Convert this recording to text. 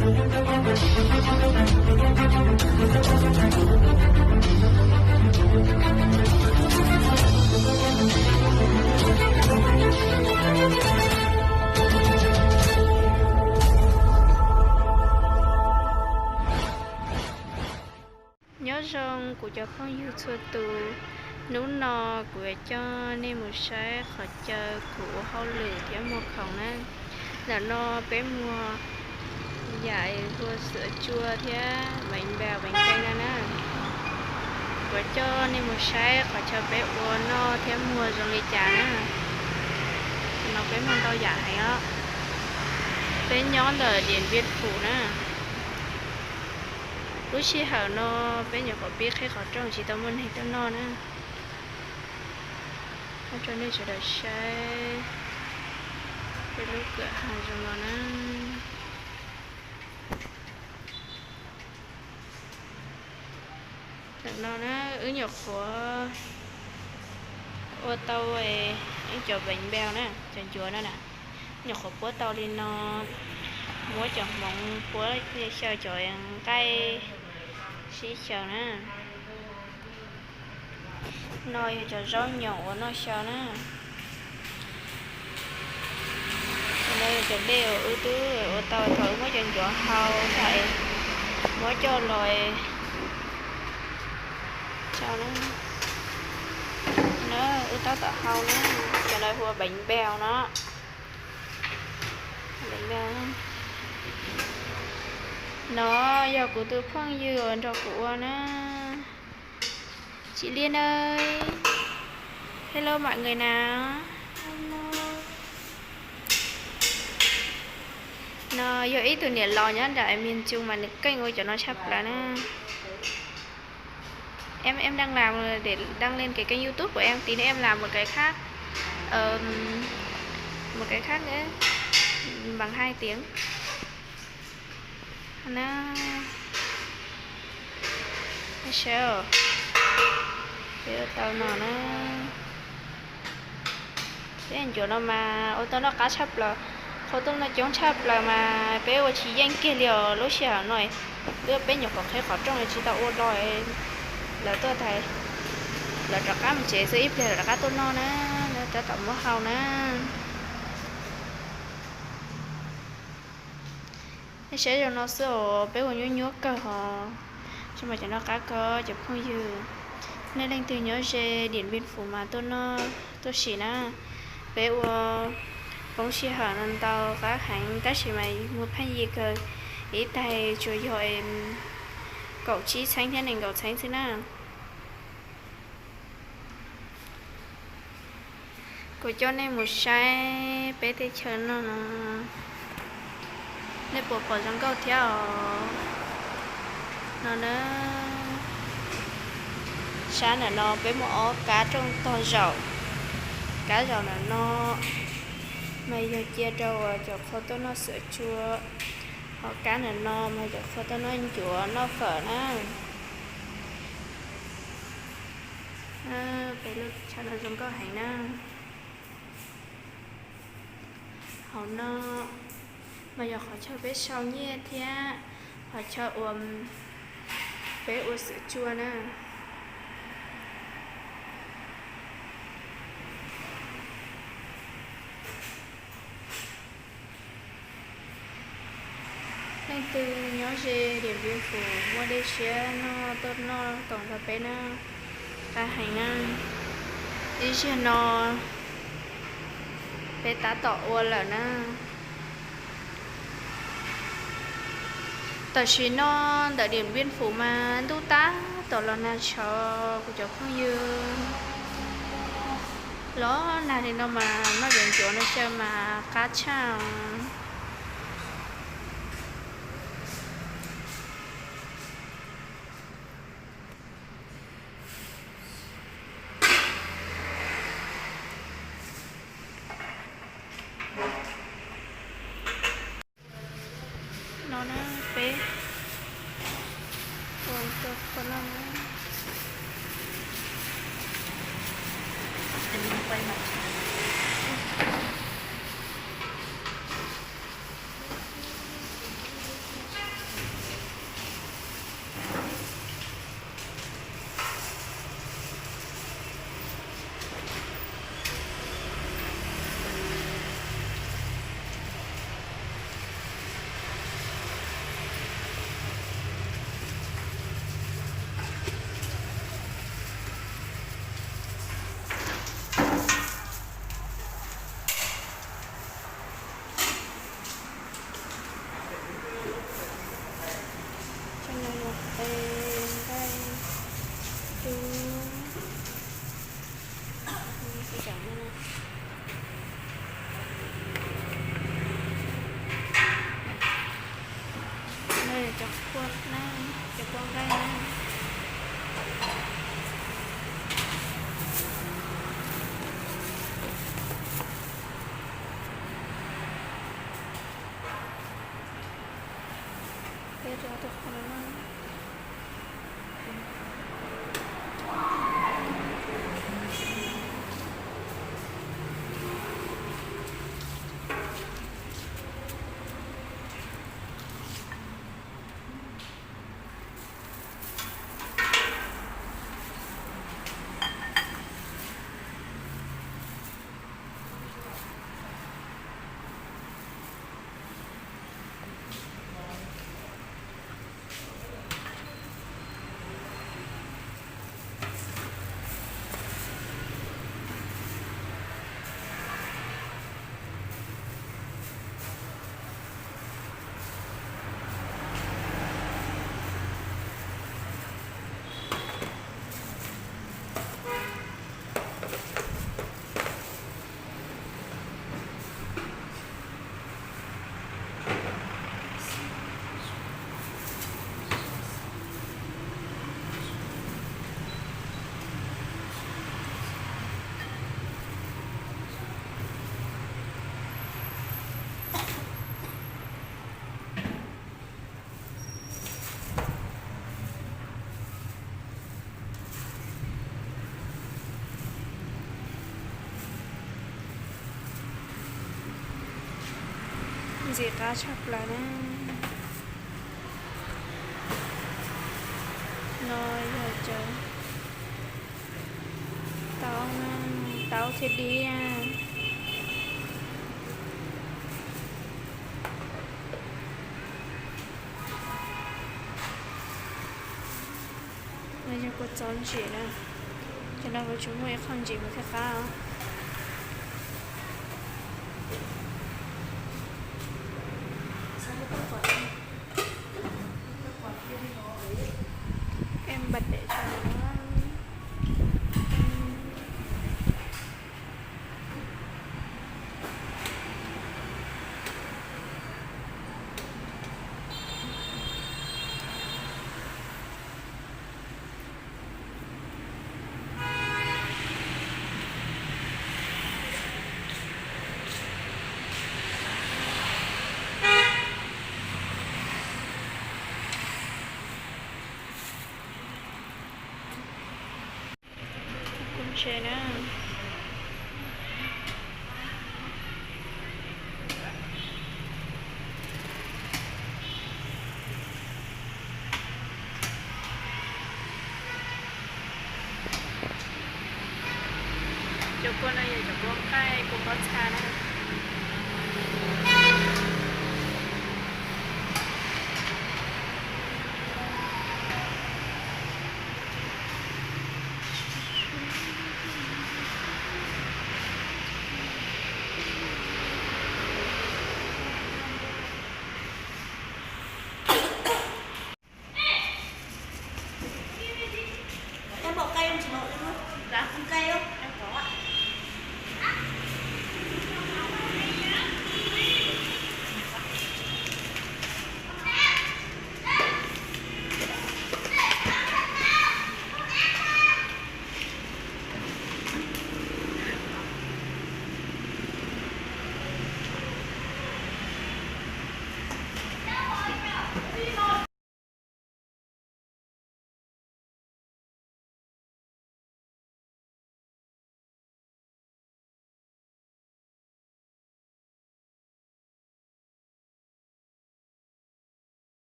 Nyob zoo kuv cov phooj ywg txhua tus, hnub no kuv yuav coj nej mus saib qhov chaw kuv ua hauj lwm thiab muag khoom na. Ntawm no peb muag yam hu ua xua tsua thiab veev npaus veev nqees no na. Kuv coj nej mus saib qhov chaw peb ua noj thiab muag zoo li cas na. No peb muag ntau yam heev os. Peb nyob ntawm Điện Biên Phủ na. Lub sij hawm no peb nyuam qhuav pib qhib qhov rooj tsis tau muaj neeg tuaj noj na. Muab rau nej sawv daws saib peb lub kawm ha zoo no na. Ntawm no na, wb nyuam qhuav ua tau ib cov veev npaus na, cov ncuav no na, nyuam qhuav puab tau li no, muab cov hmoov puab xyaw cov nqaij sib xyaw na. No yog cov zaub nyoos uas noj xyaw na. No yog cov dej uas wb twb ua tau thaum wb muab cov ncuav hau tag, muab coj los xyaw na. Wb tab tom hau na, cov no hu ua veev npaus no. No yog kuv tus phooj ywg uas nrog kuv ua na. Chị Liên ơi. Hello mọi người nào. No yog ib tug niam laus nyob nram miền Trung mas nws keej ua cov no tshaj plaws na. Em em đang làm để đăng lên cái kênh YouTube của em, tí nữa em làm một cái khác. Ờm, một cái khác nữa bằng hai tiếng. Na, sawv, peb ua tau no na. Peb ncuav no mas ua tau noj qab tshaj plaws, qhua tuaj noj coob tshaj plaws mas peb ua tsis yeej kiag li os lub sij hawm no. Twb peb nyuam qhuav qhib qhov rooj tsis tau ua los, lawv tuaj tag, lawv rov qab mus tsev xwb, ib pliag lawv rov qab tuaj noj na, lawv tab tom muab hau na. Nej saib zoo no xwb os, peb ua nyuaj nyuaj kawg os. Tsis mas cov no qab kawg cov phooj ywg. Nej leej twg nyob ze Điện Biên Phủ mas tuaj noj tuaj sim na. Peb ua poob sij hawm no ntau qab heev tab sis mas muag pheej yig kawg, ib taig tsuas yog kaum tsib txheeb thiab nees nkaum txheeb xwb na. Kuv coj nej mus saib peb teb chaws no no, nej puas pom zoo nkauj thiab os? No na, sab ntawm no peb muaj ob kab rooj tog zaum. Kab zaum ntawm no mas yog cia rau uas cov qhua tuaj noj xua tsua, ho kab ntawm no mas cov qhua tuaj noj ncuav noj fawm na. Peb lub chaw no zoo nkauj heev na. Hauv no mas yog qhov chaw peb sau nyiaj thiab qhov chaw uas peb ua xua tsua na. Leej twg nyob ze Điện Biên Phủ muaj dej siab noj tuaj noj koom nrog peb na, qab heev na. Ib zaug no peb tab tom ua lawm na. Tam sim no ntawm Điện Biên Phủ mas ntuj tab tom los nag tshauv kuv cov phooj ywg. Los nag li no mas noj cov ncuav no xyaw mas qab tshaj. No na, peb ua rau qhov no na. Cov kua na, cov kua nqaij na. Peb rau tus qhua no na. Ntxim qab tshaj plaws na. No yog cov taub, taub thiab dib. No yog kua txob ntsim na. Cov no kuv tsuas muaj ib qho ntsim mas thiaj qab os. Em npam dam tso. Kuv ntse na. Cov kua no yog cov kua nqaij, kua pob txha na.